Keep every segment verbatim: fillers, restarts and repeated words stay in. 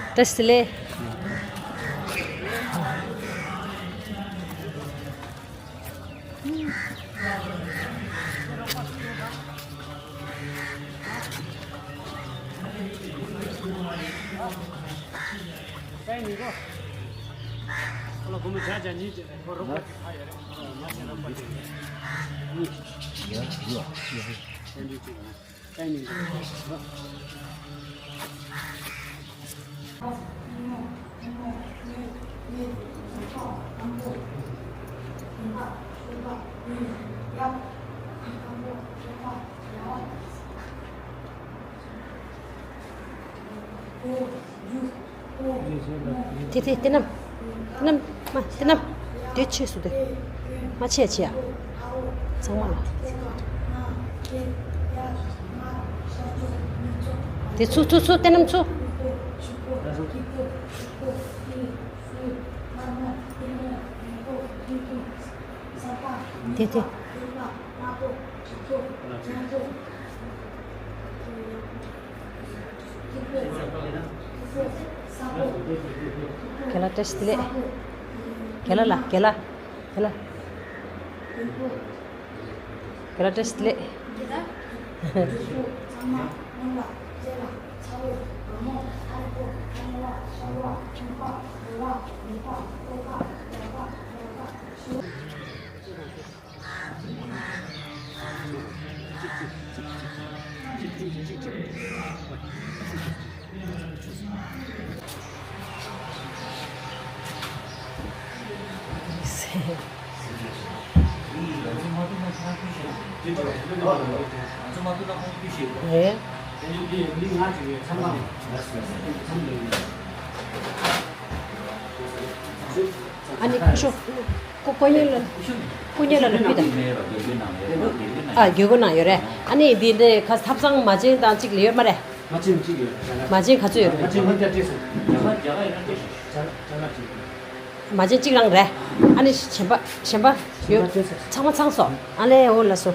བཀྲ་ཤིས་བདེ་ལེགས། དེ་དེ་དེ་རྣམས། དེ་རྣམས་མ་དེ་རྣམས། དེ་ཆེ་སུ་དེ། མ་ཆེ་ཆེ་ཡ། ཚང་མ་ལ། དེ་ཚུ་ཚུ་ཚུ་དེ་རྣམས་ཚུ། དེ་དེ། རྒན་ལགས་བཀྲ་ཤིས་བདེ་ལེགས། རྒན་ལགས་ལ་རྒན་ལགས། རྒན་ལགས། རྒན་ལགས་བཀྲ་ཤིས་བདེ་ལེགས། རེད། ཨ་ནི་ཁུ་ཤོ། ཀོ་ཀོ་ཉེ་ལ། ཀོ་ཉེ་ལ་ལ་ཕུད་ད། ཨ་དགོས་མཁོ་ནང་ཡོད་རེད། ཨ་ནི་འདི་འདི་ཁ་ཐབ་ཚང་མ་ཅན་དང་གཅིག་ལ་ཡོད་མ་རེད། མ་ཅན་གཅིག་ཡོད་རེད། མ་ཅན་ག་ཚོད་ཡོད་རེད། མ་ཅན་ཁོང་ཅག་སྤྲད་སོང་། རྒྱ་གར་རྒྱ་གར་ཡིན་ན་སྤྲད་སོང་། རྒྱ་གར་རྒྱ་གར་ཅིག་ཡོད་རེད། མ་ཅན་གཅིག་རང་རེད། ཨ་ནི་གཞན་པ་གཞན་པ་ཡོད། ཚང་མ་ཚང་སོང་། ཨ་ལེ་འོ་ལ་སོ།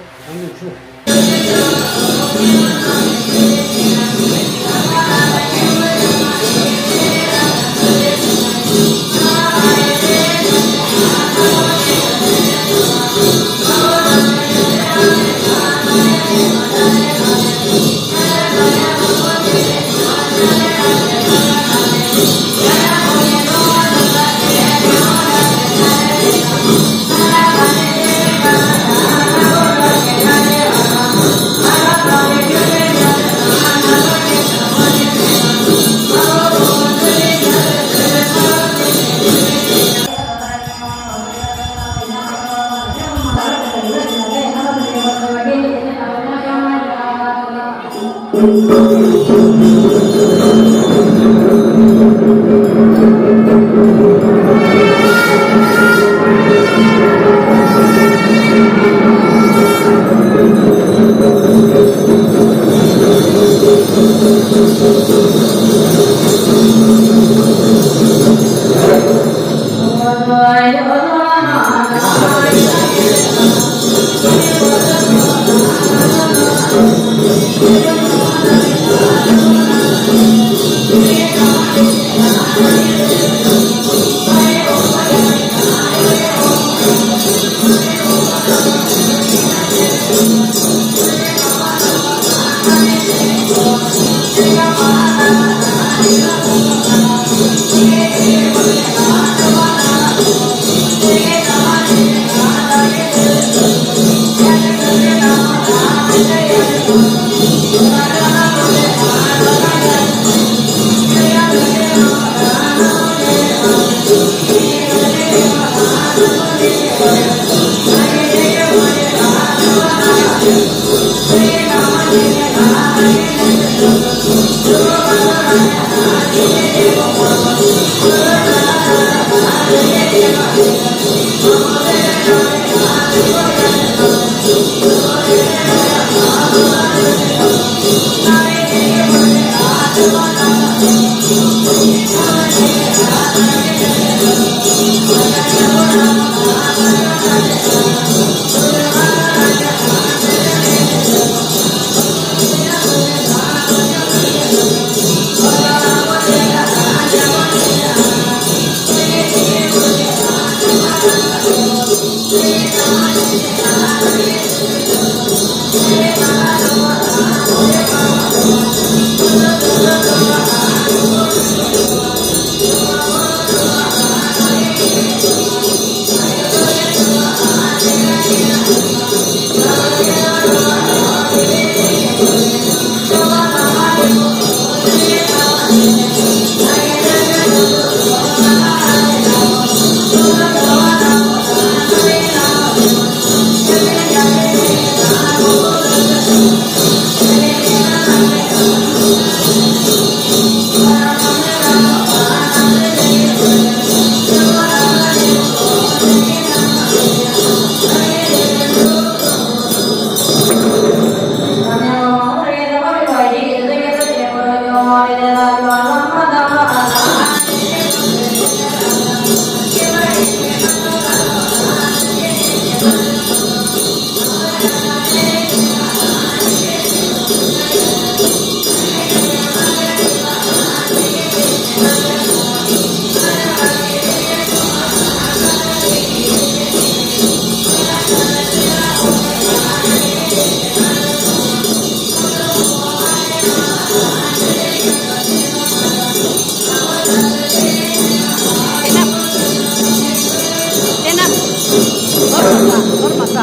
ནོར་མ་ས།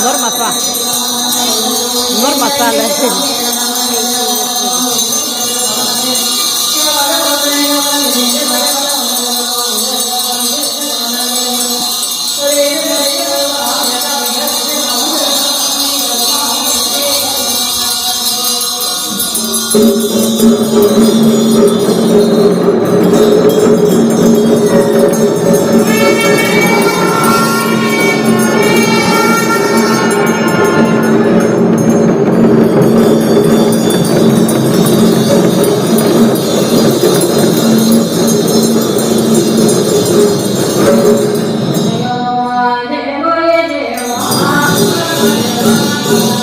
ནོར་མ་ས། ནོར་མ་ས་ལ།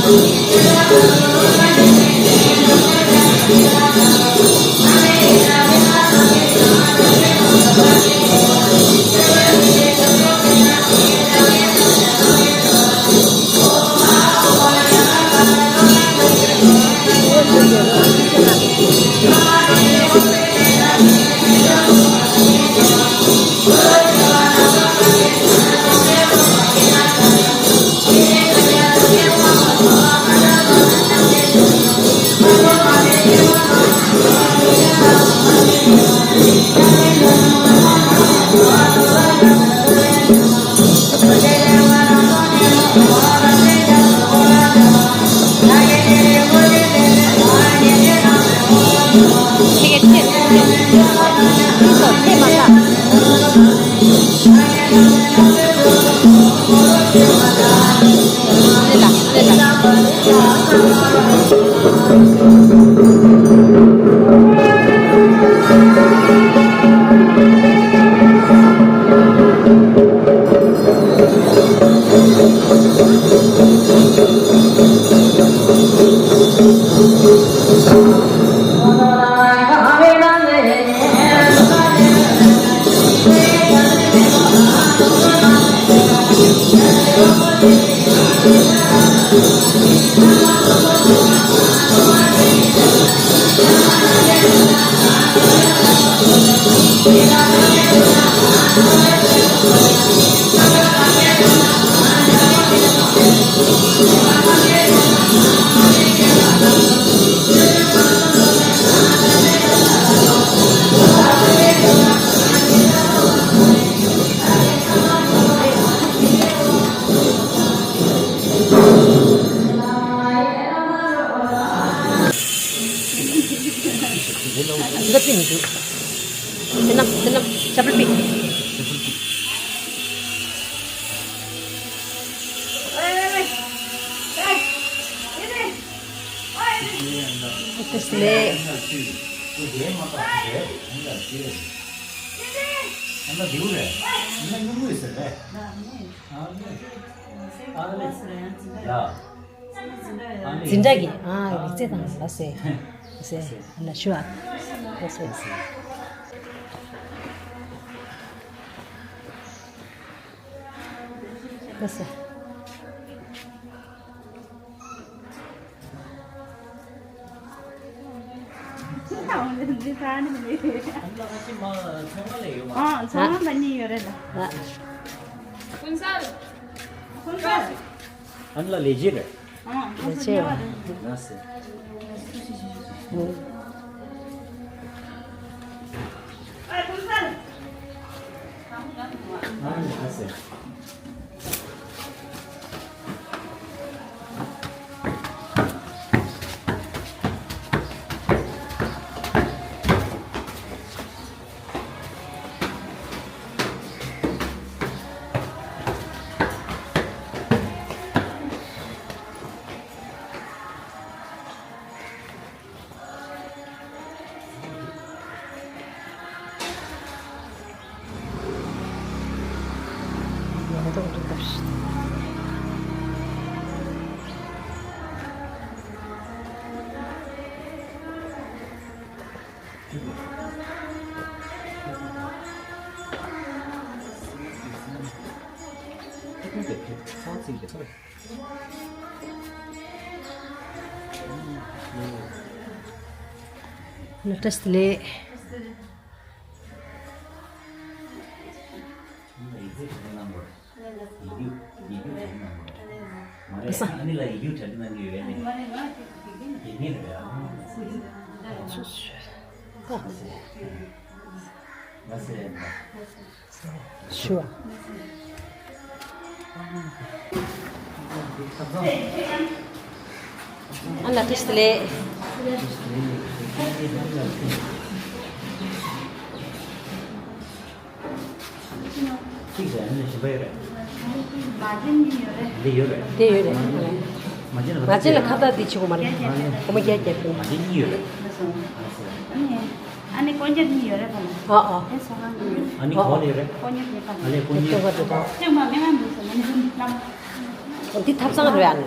འདི་ལ་འདི་ལ་ཕིང་འདུག་དེ་ནམ་དེ་ནམ་ཅབ་ལ་པི། དེ་སླེ། འཛིན་གྲྭ་གི་ཨ་ཡིག་ཚད་དང་ལ་སེ། ལ་སེ། ལ་ཞུ་ཨ། ལ་སེ། ལ་སེ། ཨ་ཚང་མ་ལ་གཉིས་ཡོད་རེད་ལ། ཨ་ལ་ལས་བྱེད་རེད། ཨ་ལས་བྱེད། ཨ་ལས་བྱེད། ལ་བཀྲ་ཤིས་བདེ་ལེགས། ཨ་ས། ཞུ་བ། ཨ་ལ་བཀྲ་ཤིས་བདེ་ལེགས། གཅིག་རེད། ཨ་ནི་གཞན་པ་ཡོད་རེད། འདི་ཡོད་རེད། འདི་ཡོད་རེད། ང་ཚོ་ལ་ཁ་བཏགས་འདི་བྱེད་དགོས་མ་རེད། སྒོར་མོ་བརྒྱ་བརྒྱ་ཕུལ། མ་གཏོགས་གཉིས་ཡོད་རེད། ཨ་ནི་ཀོ་ཉར་གཉིས་ཡོད་རེད་ཁོ་ལ། ཨ་ཨ། དེ་ཚོ་ཁང་གི་ཡོད། ཨ་ནི་གོ་ལ་ཡོད་རེད། ཀོ་ཉར་གཉིས་ཁང་། ཨ་ལས་ཀོ་ཉར། ལྟོས་པ་དེ་དང་། ཅང་མ་མེད་ང་འདུག་ཟེར་ན་ནི་ལམ། འདི་ཐབ་ཚང་རེད་ཨ་ནི།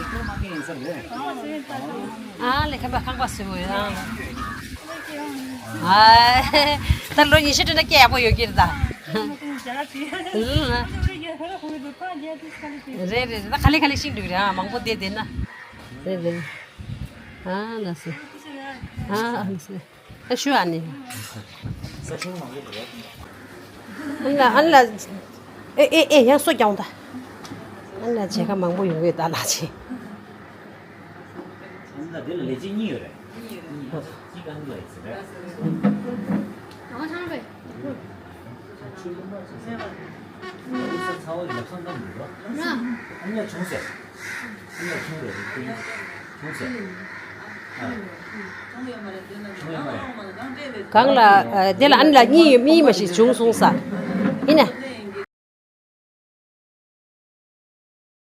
ཨ་ལེ་ཁམས་པ་ཁང་པ་སུ་ཡོད་ཨ། ཨ་ད་ལོ་ཉི་ཤུ་དྲུག་ན་སྐད་ཡག་པོ་ཡོད་ཀྱི་རེད་ད། རེད་རེད་རེད། ད་ག་ལེ་ག་ལེ་ཤིང་འདུག་རེད་ཨ། མང་པོ་བསྡད་བསྡད་ན། རེད་རེད། ཨ་ལ་སེ། ཨ་ལ་སེ། ཨ་ཤུ་ཨ་ནི། ཨ་ལ་ཨ་ལ། ཨེ་ཨེ་ཨེ་ཡང་སོ་རྒྱང་ད། ཨ་ལ་མཇལ་ཁ་མང་པོ་ཡོང་གི་ད་ལ་ཆེ། ཨ་ལ་དེ་ལ་ལས་བྱེད་གཉིས་ཡོད་རེད། གཉིས་ཡོད་རེད། གཅིག་ཨ་ལ་ཡིན་ཟེར་རེད། གང་ལ་དེ་ལ་ཨ་ནི་ལ་གཉིས་ཡོད་མི་མ་ཞིག་བྱུང་སོང་ས། ཡིན་ན།